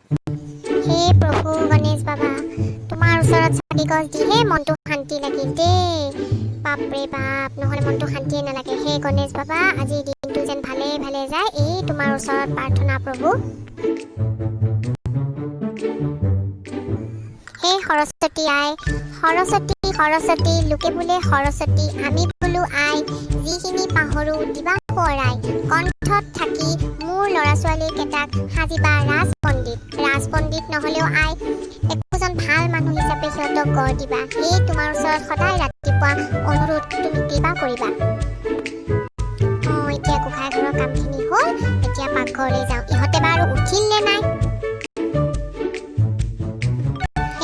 হে প্ৰভু গণেশ বাবা, তোমাৰ ওচৰত চাকি গছ দিহে মনটো শান্তি লাগিল দেই। বাপৰে বাপ, নহ'লে মনটো শান্তিয়ে নালাগে। হে গণেশ বাবা, আজিৰ দিনটো যেন ভালে ভালে যায়, এই তোমাৰ ওচৰত প্ৰাৰ্থনা প্ৰভু। হে সৰস্বতী আই, সৰস্বতী সৰস্বতী, লোকে বোলে সৰস্বতী, আমি বোলো আই। যিখিনি পাহৰো দিবা সোঁৱৰাই। কণ্ঠত থাকি মোৰ ল'ৰা ছোৱালীকেইটাক সাজিবা ৰাজপণ্ডিত। ৰাজপণ্ডিত নহ'লেও আই, একোজন ভাল মানুহ হিচাপে সিহঁতক গঢ় দিবা। এই তোমাৰ ওচৰত সদায় ৰাতিপুৱা অনুৰোধ, তুমি কৃপা কৰিবা। অঁ, এতিয়া গোঁসাই ঘৰৰ কামখিনি হ'ল, এতিয়া পাকঘৰলৈ যাওঁ। ইহঁতে বাৰু উঠিল নে নাই?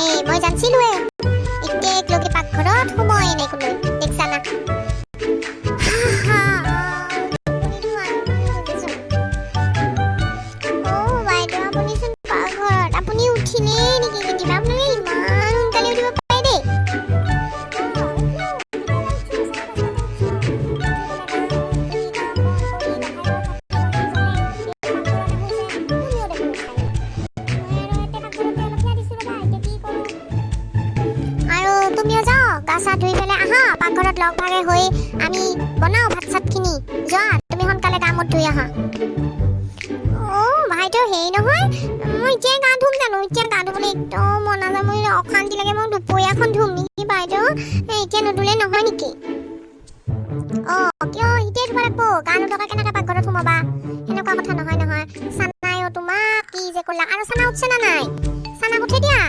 এই মই জানিছিলোৱে, এতিয়ালৈকে পাকঘৰত সোমোৱাই নাই কোনো, দেখছা না? হা, টোপনিটো আহিছে। অ' বাইদেউ, আপুনিচোন পাকঘৰত। আপুনি উঠিলেই নেকি কেতিয়াবা? আপোনালোকে ইমান সোনকালে উঠিব পাৰে দেই। আৰু তুমিও যাওঁ, গা চা ধুই পেলাই আহা, পাকঘৰত লগ ভাগে হৈ আমি বনাওঁ ভাত চাতখিনি। যোৱা তুমি সোনকালে গা মূৰ ধুই আহা। অ' বাইদেউ, হেৰি নহয়, মই এতিয়াই গা ধুম জানো? এতিয়া গা ধুবলৈ একদম মন নাযায়, মোৰ অশান্তি লাগে। মই দুপৰীয়াখন ধুম নেকি বাইদেউ? এই এতিয়া নুধুলে নহয় নেকি? অ', কিয় এতিয়াই ধুব লাগিব? গা নোধোৱাকৈ কেনেকৈ পাকঘৰত সোমাবা? সেনেকুৱা কথা নহয় নহয়। চানায়ো তোমাক কি যে ক'লা। আৰু চানা উঠছে না নাই? চানাক উঠাই দিয়া।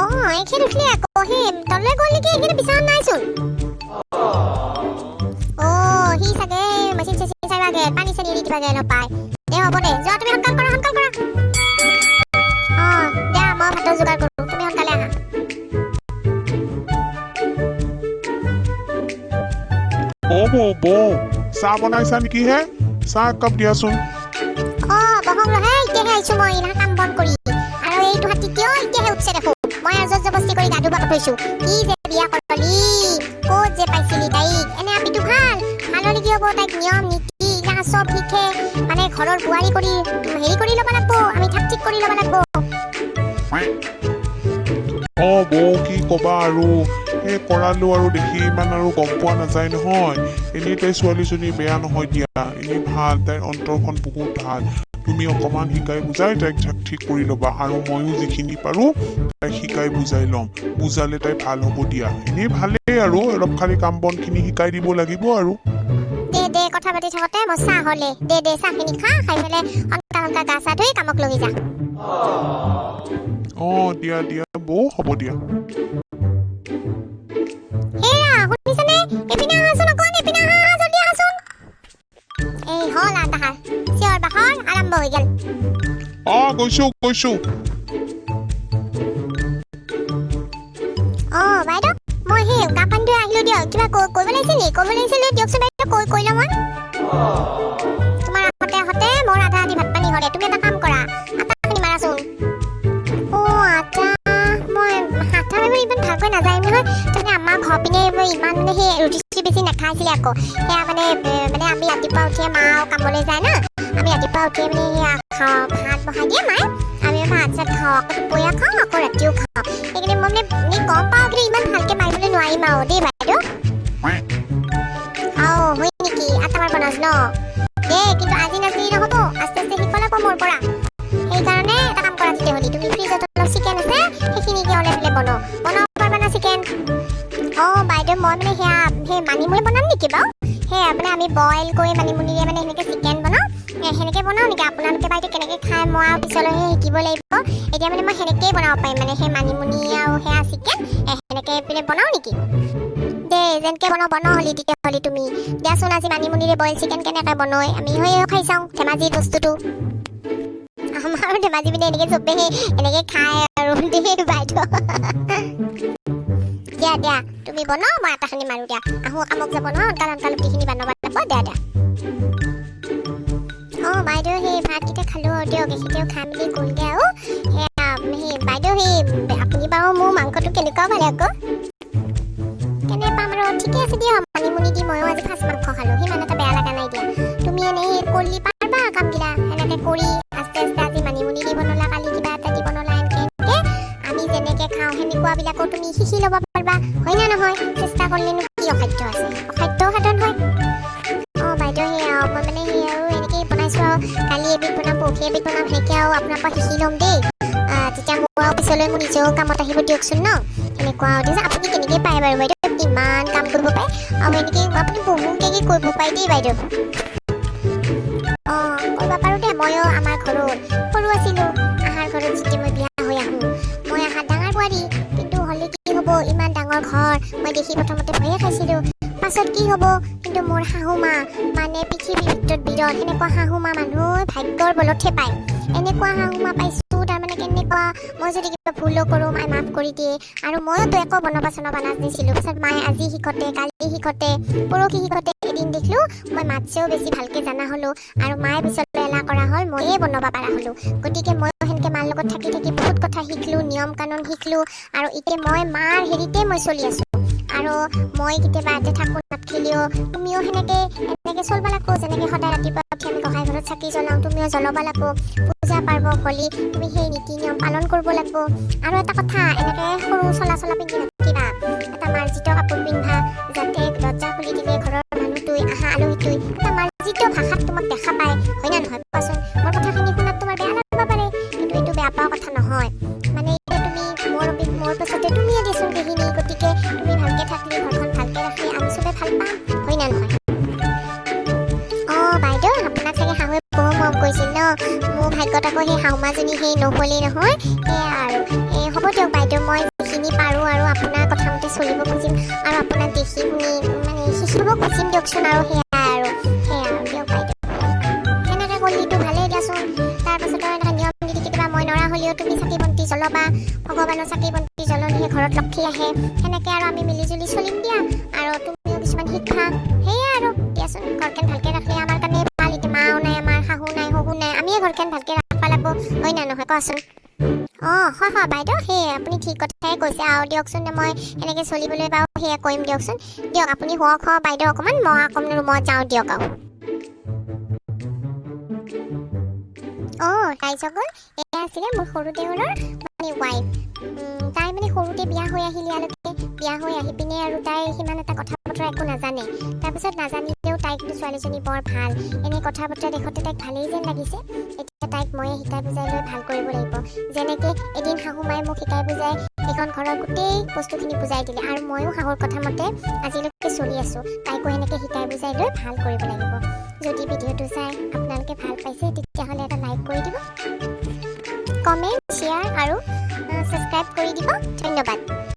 অ', এইখিনি উঠিলে আকৌ সেই তললৈ গ'ল নেকি? এইখিনি বিচনাত নাইচোন। অ', সি চাগে মেচিন চেচিন চাইবাগে, পানী চানী এৰি দিবাগে নাপায়। দে, হ'ব দে, যোৱা তুমি, সোনকাল কৰা, সোনকাল কৰা। অ' দিয়া, মই ভাতৰ যোগাৰ কৰোঁ, তুমি সোনকালে আহা। অ বৌ, বৌ, চাহ বনাইছা নেকি হে? চাহ একাপ দিয়াচোন। অ' বহক ৰহে, এতিয়াহে আহিছোঁ মই ইমান কাম বন কৰি। আৰু এইটো হাতী কিয় এতিয়াহে উঠছে দেখোন? মই আৰু জোৰ জবস্তি কৰি গা ধুব পঠাইছোঁ। কি যে বিয়া কৰলি, ক'ত যে পাইছিলি তাইক। এনে আপিটো ভাল ভাল হ'লে কি হ'ব, তাইক নিয়ম নীতি এইগিলা চব শিকে। মানে ঘৰৰ বোৱাৰী কৰি হেৰি কৰি ল'ব লাগব, আমি থাক ঠিক কৰি ল'ব লাগব। অ বৌ, কি ক'বা আৰু, সেই কৰালো আৰু দেখি ইমান আৰু গম পোৱা নাযায় নহয়। এনেই তাই ছোৱালীজনী বেয়া নহয় দিয়া, এনেই ভাল, তাইৰ অন্তৰখন বহুত ভাল। তুমি অকণমান শিকাই বুজাই তাইক থাক ঠিক কৰি ল'বা, আৰু ময়ো যিখিনি পাৰোঁ তাইক শিকাই বুজাই ল'ম। বুজালে তাই ভাল হ'ব দিয়া। এনেই ভালেই, আৰু অলপ খালি কাম বনখিনি শিকাই দিব লাগিব আৰু। দে দে, কথা পাতি থাকোঁতে মোৰ চাহ হ'লে। দে দে, চাহখিনি খা, খাই পেলাই সোনকাল সোনকাল গা চা ধুই কামক লগি যা। অ দিয়া দিয়া বৌ, হ'ব দিয়া। হেৰা, শুনিছানে? এইপিনে আহাচোন অকণ, এইপিনে আহা, আহা, জলদি আহাচোন। এই হ'ল আৰু তাহাৰ চিঞৰ বাখৰ আৰম্ভ হৈ গ'ল। অ গৈছো গৈছো। অ' বাইদেউ, মই সেই গা পানী ধুই আহিলোঁ দিয়ক। কিবা কৰিব লাগিছিল নেকি? কৰিব লাগিছিল দিয়কচোন বাইদেউ, কৈ কৈ লওঁ মই। তোমাৰ আহোঁতে আহোঁতে মোৰ আধা আধি ভাত পানী হ'লে। তুমি এটা কাম কৰা, আটাখিনি মাৰাচোন। অ' আটা, মই আটা মাৰিব ইমান ভালকৈ নাজানিম নহয়। তাৰমানে আমাৰ ঘৰ পিনে মই ইমান মানে সেই ৰুটি চুটি বেছি নাখাইছিলে আকৌ। সেয়া মানে মানে আমি ৰাতিপুৱা উঠিয়ে, মা কামলৈ যায় না, আমি ৰাতিপুৱা উঠিয়ে মানে সেয়া খাওঁ, ভাত বহাই দিয়ে মায়ে, আমি ভাত চাত খাওঁ, আকৌ দুপৰীয়া খাওঁ, আকৌ ৰাতিও খাওঁ। সেইকাৰণে মই মানে এনেই গম পাওঁ, কিন্তু ইমান ভালকৈ মাৰিবলৈ নোৱাৰিম আৰু দেই বাইদেউ। আও হয় নেকি? আটা মাৰিব নাজান দে, কিন্তু আজি নাজানিলে নহ'ব, আস্তে আস্তে শিকিব লাগিব মোৰ পৰা। সেইকাৰণে এটা কাম কৰা তেতিয়াহ'লে, তুমি ফ্ৰিজত অলপ চিকেন আছে, সেইখিনিকে অলপ পেলাই বনাওঁ। বনাব পাৰিবা না চিকেন? অঁ বাইদেউ, মই মানে সেয়া সেই মানিমুনি বনাম নেকি বাৰু? সেয়া মানে আমি বইল কৰি মানিমুনিৰে মানে সেনেকৈ চিকেন বনাওঁ, সেনেকৈ বনাওঁ নেকি? আপোনালোকে বাইদেউ কেনেকৈ খায় মই আৰু পিছলৈহে শিকিব লাগিব। এতিয়া মানে মই সেনেকৈয়ে বনাব পাৰিম, মানে সেই মানিমুনি আৰু সেয়া চিকেন সেনেকৈ পিনে বনাওঁ নেকি? দে, যেনেকৈ বনাওঁ বনাওঁ হ'লি তেতিয়াহ'লে তুমি দিয়াচোন, আজি মানিমুনিৰে বইল চিকেন কেনেকৈ বনায় আমি হৈ খাই চাওঁ। ধেমাজিৰ বস্তুটো আমাৰো ধেমাজি পিনে এনেকৈ চবেই এনেকৈ খায় আৰু দেই বাইদেউ। দিয়া দিয়া, তুমি বনাও, মই আটাখিনি মাৰোঁ দিয়া। আহোঁ, কামক যাব নহয়, সোনকাল সোনকাল ৰুটিখিনি বনাব লাগিব। দিয়া দিয়া। অঁ বাইদেউ, সেই ভাতকেইটা খালোঁ আৰু দিয়ক, এখেতেও খাই মেলি গ'লগৈ আৰু। সেয়া সেই বাইদেউ, সেই আপুনি বাৰু মোৰ মাংসটো কেনেকুৱা পালে আকৌ? কেনে পাম আৰু, ঠিকে আছে দিয়ক। মানিমুনি দি ময়ো আজি ফাৰ্ষ্ট মাংস খালোঁ, সিমান এটা বেয়া লগা নাই দিয়া। তুমি এনেই কৰিলি পাৰবা কামগিলা, সেনেকৈ কৰি আস্তে আস্তে। সেইবিধ বনাম, সেনেকৈ আৰু আপোনাৰ পৰা শিকি ল'ম দেই। তেতিয়া মোৰ আৰু পিছলৈ মোৰ নিজেও কামত আহিব দিয়কচোন ন। সেনেকুৱা আৰু দেই। আপুনি কেনেকৈ পাৰে বাৰু বাইদেউ, ইমান কাম কৰিব পাৰে আৰু এনেকৈ আপুনি বহুকেই কৰিব পাৰে দেই বাইদেউ। অঁ, কৰিব পাৰোঁ দে। ময়ো আমাৰ ঘৰত সৰু আছিলোঁ। আহাৰ ঘৰত যেতিয়া মই বিয়া হৈ আহোঁ, মই আহাত ডাঙৰ বোৱাৰী, কিন্তু হ'লে কি হ'ব, ইমান ডাঙৰ ঘৰ মই দেখি প্ৰথমতে ভয়ে খাইছিলোঁ। পাছত কি হ'ব, কিন্তু মোৰ শাহু মা মানে পৃথিৱীৰ ভিতৰত বিৰল। সেনেকুৱা শাহু মা মানুহ ভাগ্যৰ বলতহে পায়। এনেকুৱা শাহু মা পাইছোঁ, তাৰমানে কেনেকুৱা, মই যদি কিবা ভুলো কৰোঁ, মায়ে মাফ কৰি দিয়ে। আৰু ময়োতো একো বনাব চনাব নাজানিছিলোঁ। পাছত মায়ে আজি শিকতে, কালি শিকতে, পৰহি শিকতে, এদিন দেখিলোঁ মই মাতছেও বেছি ভালকৈ জানা হ'লোঁ আৰু মায়ে পিছলৈ এলাহ কৰা হ'ল, ময়ে বনাব পৰা হ'লোঁ। গতিকে ময়ো সেনেকৈ মাৰ লগত থাকি থাকি বহুত কথা শিকিলোঁ, নিয়ম কানুন শিকিলোঁ আৰু এতিয়া মই মাৰ হেৰিতে মই চলি আছোঁ। আৰু মই কেতিয়াবা ইয়াতে থাকোঁ নাথাকিলেও তুমিও সেনেকৈ এনেকৈ চলিব লাগব। যেনেকৈ সদায় ৰাতিপুৱা উঠি আমি গোসাঁই ঘৰত চাকি জ্বলাওঁ, তুমিও জ্বলাব লাগব। পূজা পাৰ্বণ হ'লে তুমি সেই নীতি নিয়ম পালন কৰিব লাগব। আৰু এটা কথা, এনেকৈ সৰু চলা চলা পিন্ধি নাথাকিবা। এটা মাৰ্জিত কাপোৰ পিন্ধা, যাতে দৰ্জা খুলি দিলে ঘৰৰ মানুহটোৱে, আহা আলহীটোৱে এটা মাৰ্জিত ভাষাত তোমাক দেখা পায়। হয় নে নহয় কোৱাচোন? মোৰ কথাখিনি শুনাত তোমাৰ বেয়া লাগিব পাৰে, কিন্তু এইটো বেয়া পোৱা কথা নহয়। মানে এতিয়া তুমি মোৰ পাছতে তুমিয়ে দিয়াচোন গৃহিণী। গতিকে তুমি ভালকে থাকিলে, ঘৰখন ভালকে ৰাখিলে আমি চবে ভাল পাম, হয় নে নহয়? অঁ বাইদেউ, আপোনাক চাগে শাহুৱে বহু মৰম কৰিছিল ন? মোৰ ভাগ্যত আকৌ সেই শাহুমাজনী সেই নহ'লেই নহয়। সেয়া আৰু এই হ'ব দিয়ক বাইদেউ, মই যিখিনি পাৰোঁ আৰু আপোনাৰ কথামতে চলিব খুজিম আৰু আপোনাক দেখি শুনি মানে শিকিব খুজিম দিয়কচোন। আৰু সেয়া আৰু দিয়ক বাইদেউ। সেনেকৈ কৰিলেতো ভালেই দিয়াচোন। তাৰপাছত আৰু এনেকৈ নিয়ম নীতি, কেতিয়াবা মই নৰা হ'লেও তুমি চাকি বন্তি জ্বলাবা। ভগৱানৰ চাকি বন্তি জ্বলনিহে ঘৰত লক্ষী আহে। সেনেকৈ আৰু আমি মিলি জুলি চলিম দিয়া। আৰু তুমিও কিছুমান শিক্ষা, সেয়াই আৰু দিয়াচোন। ঘৰখন ভালকৈ ৰাখিলে আমাৰ কাৰণে ভাল। এতিয়া মাও নাই আমাৰ, শাহু নাই, শহু নাই, আমিয়ে ঘৰখন ভালকৈ ৰাখিব লাগিব, হয় না নহয় কোৱাচোন? অঁ, হয় হয় বাইদেউ, সেয়ে আপুনি ঠিক কথাই কৈছে। আৰু দিয়কচোন, মই সেনেকৈ চলিবলৈ বাৰু সেয়া কৰিম দিয়কচোন। দিয়ক, আপুনি শুৱক হ বাইদেউ অকণমান, মই অকণমান ৰুমত যাওঁ দিয়ক। আৰু অঁ ৰাইজসকল, এয়া আছিলে মোৰ সৰু দেউৰৰ মানে ৱাইফ। তাই মানে সৰুতে বিয়া হৈ আহিল ইয়ালৈকে। বিয়া হৈ আহি পিনে আৰু তাই সিমান এটা কথা বতৰা একো নাজানে। তাৰপিছত নাজানিলেও তাই কিন্তু ছোৱালীজনী বৰ ভাল। এনেই কথা বতৰা দেখোঁতে তাইক ভালেই যেন লাগিছে। এতিয়া তাইক ময়ে শিকাই বুজাই লৈ ভাল কৰিব লাগিব, যেনেকৈ এদিন শাহু মায়ে মোক শিকাই বুজাই এইখন ঘৰৰ গোটেই বস্তুখিনি বুজাই দিলে আৰু ময়ো শাহুৰ কথা মতে আজিলৈকে চলি আছোঁ। তাইকো সেনেকৈ শিকাই বুজাই লৈ ভাল কৰিব লাগিব। যদি ভিডিঅ'টো চাই আপোনালোকে ভাল পাইছে, তেতিয়াহ'লে এটা লাইক কৰি দিব, কমেণ্ট, শ্বেয়াৰ আৰু ছাবস্ক্ৰাইব কৰি দিব। ধন্যবাদ।